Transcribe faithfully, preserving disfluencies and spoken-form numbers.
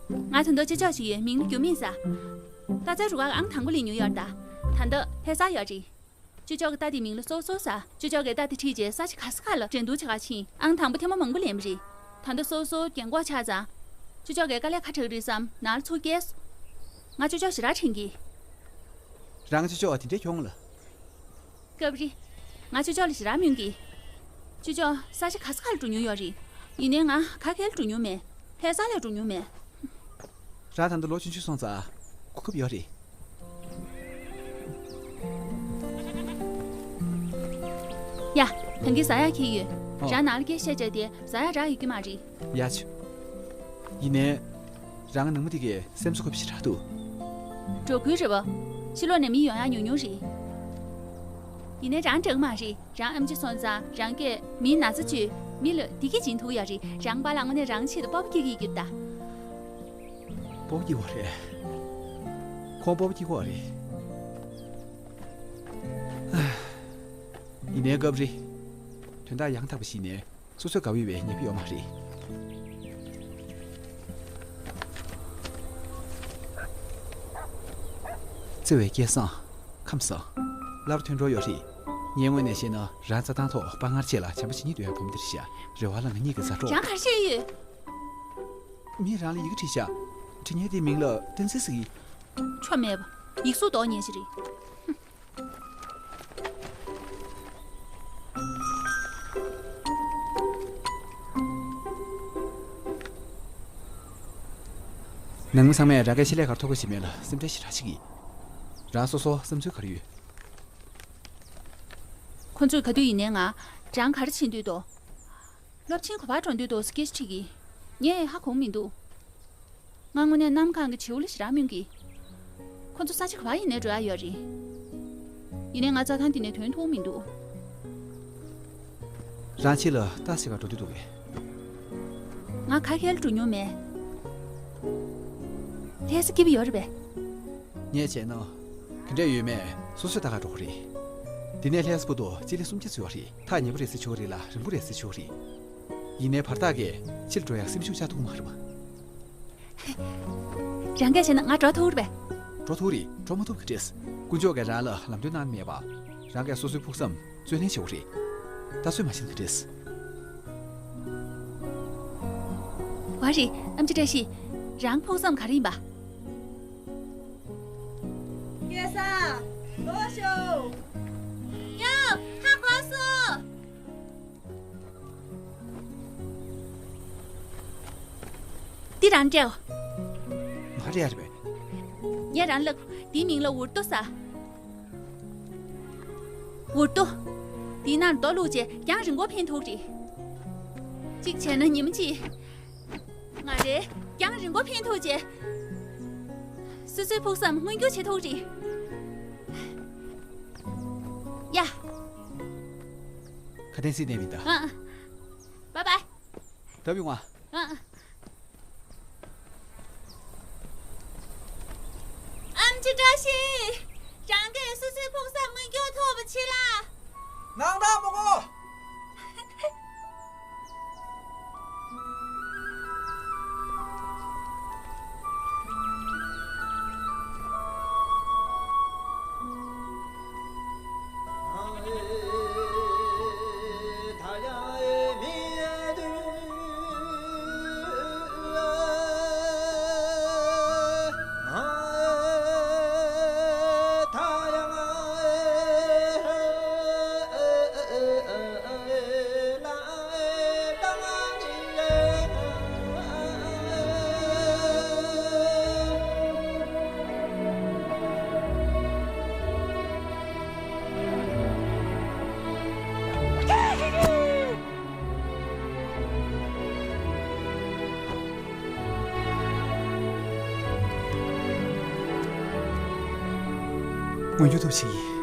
ང་ད་དུང་ཅོ་ཅོག་ཅིག་ཡོད། མིང་ལ་རྒྱུ་མེད་ཟེར། རྟ་རྩལ་རུ་ཁག་ཨང་དང་པོ་ལེན་མྱོང་ཡོད་རེད་ད། ད་ལྟ་ལྷ་སར་ཡོད་རེད། ཅོ་ཅོག་གི་རྟ་དེའི་མིང་ལ་སོ་སོ་ཟེར། ཅོ་ཅོག་གི་རྟ་དེ་ཁྲིད་བྱས་ས་ཆ་ག་ས་ག་ལ་འགྲན་བསྡུར་བྱེད་ག་ཕྱིན། ཨང་དང་པོ་ཐེངས་མ་མང་པོ་ལེན་པ་རེད། ད་ལྟ་སོ་སོ་རྒན་གོག་ཆགས་ཙང་། ཅོ་ཅོག་གི་དཀའ་ལས་ཁག་དྲག་རེད་བསམ་ནང་ལ་ཚུར་བསྐྱལ་སོང་། ང་ཅོ་ཅོག་ཞེ་དྲག་དྲན་གི། རང་ཅོ་ཅོག་དེ་འདྲའི་གྱོང་ལ། སྐབས་རེ། ང་ཅོ་ཅོག་ལ་ཞེ་དྲག་སྨོན་གི། ཅོ་ཅོག་ས་ཆ་ག་ས་ག་ལ་འགྲོ་མྱོང་ཡོད་རེད། ཡིན་ནའི་ང་ག་གེ་ལ་འགྲོ་མྱོང་མེད། ལྷ་ས་ལ་འགྲོ་མྱོང་མེད། རང་ད་ལྟ་ལོ་ཆུང་ཆུང་སོང་ཙང་གོ་སྐབས་ཡོད་རེད། ཡ། ད་གིན་ཟ་ཡག་འཁྱེར་ཡོད། ཨོ། རང་ནང་ལ་སྐད་བཤད་བྱས་ཏེ་ཟ་ཡག་རག་ཡོད་ཀྱི་མ་རེད། ཡ་ཆུ། ཡིན་ནའི། རང་ནང་མི་དེ་གས་སེམས་གསོ་དགོས་པ་ཞིག་རག་འདུག་འགྲོ་ཁུལ་རེད་བ། ཕྱི་ལོགས་ནས་མི་ཡོང་ཡག་ཉུང་ཉུང་རེད། ཡིན་ནའི་རང་འདྲ་གི་མ་རེད། རང་ཨེམ་ཆི་སོང་ཙང་རང་གིས་མིའི་ན་ཚ་བཅོས། མི་ལ་བདེ་སྐྱིད་སྦྱིན་ཐུབ་ཡག་རེད། རང་པཱ་ལགས་དངོས་གནས་རང་ཆེད་དུ་སྤོབས་པ་སྐྱེ་གི་ཡོད་ཀྱི་ད། སྤོབས་པ་སྐྱེ་བ་རེད། ཁོང་སྤོབས་པ་སྐྱེ་བ་རེད། ཡིན་ནའི་སྐབས་རེ། དོན་དག་ཡང་དག་པ་ཞིག་ནས། སོ་སོས་དགའ་བའི་ཉེས་པ་ཡོད་མ་རེད། བརྩེ་བའི་སྐལ་བཟང་། ཁམས་བཟང་། སླར་ཐོན་འགྲོ་ཡོད་རེད། ངའི་ངོས་ནས་བཤད་ན་རང་རྩ་ཐང་ཐོག་དཔའ་ངར་ཆེ་ལ་བྱམས་པ་བྱེད་སྙིང་འདོད་ཡག་བུ་མོ་འདི་རེད་ཤག་རེ་བ་ལ་ང་གཉིས་ཀྱི་མཛའ་གྲོགས། རང་ག་རེ་བཤད་ཡོད། མིས་རང་ལ་ཡི་གེ་བྲིས་ཤག་བྲིས་མཁན་དེའི་མིང་ལ་བསྟན་འཛིན་ཟེར་གི། ཆོ་མེད་པ། ཡིག་གཟུགས་འདོགས་མཁན་ཞིག་རེད། ནང་མི་ཚང་མས་རང་གིས་ཆེད་ལས་ག་རེ་ཐོབ་གི་ཞིག་མེད་ལ་སེམས་ཁྲལ་ཞེ་དྲག་བྱེད་ཀྱི། རང་སོ་སོ་བསམ་ཚུལ་ག་རེ་ཡོད། ཁོ་ཚོས་ག་དུས་ཡིན་ནའི་ང་། རང་ག་རེ་བྱེད་འདོད་འདུག་སློབ་ཆེན་ག་པར་འགྲོ་འདོད་འདུག་ཟེར་སྐད་ཆ་དྲིས་ཀྱི། ངས་ཧ་གོ་མི་འདུག་ང་དངོས་གནས་གནམ་གང་གི་བྱིའུ་ལ་ཞེ་དྲག་སྨོན་གྱི། ཁོ་ཚོ་ས་ཆ་ག་པར་ཡིན་ནའི་འགྲོ་ཡག་ཡོད་རེད། ཡིན་ནའི་ང་རྩྭ་ཐང་འདི་ནས་ཐོན་ཐུབ་མི་འདུག་རང་ཕྱི་ལ་ལྟ་ཟེར་ག་འགྲོ་འདོད་འདུག་གས། ང་ག་གེ་ལ་འགྲོ་མྱོང་མེད། ལྷ་ས་སྐྱིད་པོ་ཡོད་རེད་པས། ངས་བྱས་ན། ག་འདྲས་ཡོད་མེད་སོ་སོས་ལྟ་ག་འགྲོ་གི་རེད། འདི་ནས་ལྷ་ས་བར་དུ་སྤྱི་ལེ་སུམ་བརྒྱ་ཙམ་ཡོད་རེད། ཐག་ཉེ་པོ་རེད་ཟེར་ཆོག་གི་རེད་ལ་རིང་པོ་རེད་ཟེར་ཆོག་གི་རེད། ཡིན་ནའི་བར་ཐག་གིས་ཕྱིར་འགྲོ་ཡག་སེམས་ཤུགས་ཆག་ཐུབ་ཀྱི་མ་རེད་པ། རང་གིས་བྱས་ན་ང་འགྲོ་ཐུབ་རེད་པས། འགྲོ་ཐུབ་རེད། འགྲོ་མ་ཐུབ་ག་འདྲས། དཀོན་མཆོག་གིས་རང་ལ་ལམ་སྟོན་གནང་མེད་པ། རང་གིས་སོ་སོའི་ཕུགས་བསམ་བརྩོན་ལེན་བྱེད་དགོས་རེད། ད་གཟོད་མ་ཤེས་ན་ག་འདྲས། འོ་རེད། ཨེམ་ཆི་བཀྲ་ཤིས། རང་ཕུགས་བསམ་ག་རེ་ཡིན་པ། སྐལ་བཟང་། ལོག་ཤོག་ཡ། ཧ་གོ་སོང་། འདི་རང་སྤྲད། ང་སྤྲད་ཡ་རེད་པས། ངས་རང་ལབ། འདིའི་མིང་ལ་འུར་རྡོ་ཟེར། འུར་རྡོ། འདིའི་ནང་རྡོ་བླུགས་བྱས་རྒྱང་རིང་པོ་འཕེན་ཐུབ་རེད། གཅིག་བྱས་ན་ཉི་མ་གཅིག་ང་རེ་རྒྱང་རིང་པོ་འཕེན་ཐུབ་བྱས། སོ་སོའི་ཕུགས་བསམ་མངོན་འགྱུར་བྱེད་ཐུབ་རེད། ཡ། ཁ་དན་སྲིད་གནས་མི་འདའ། ཨ། པའི་པའི། ད་བུ་ང་། ཨ། ཨམ་ཆི་བཀྲ་ཤིས། རང་གིས་སོ་སོའི་ཕུགས་བསམ་མངོན་འགྱུར་ཐུབ་པ་བྱེད་ལ། ནང་དྲག་མོ་གོ། མངོན་འགྱུར་ཐུབ་ཆེ་ཡིན།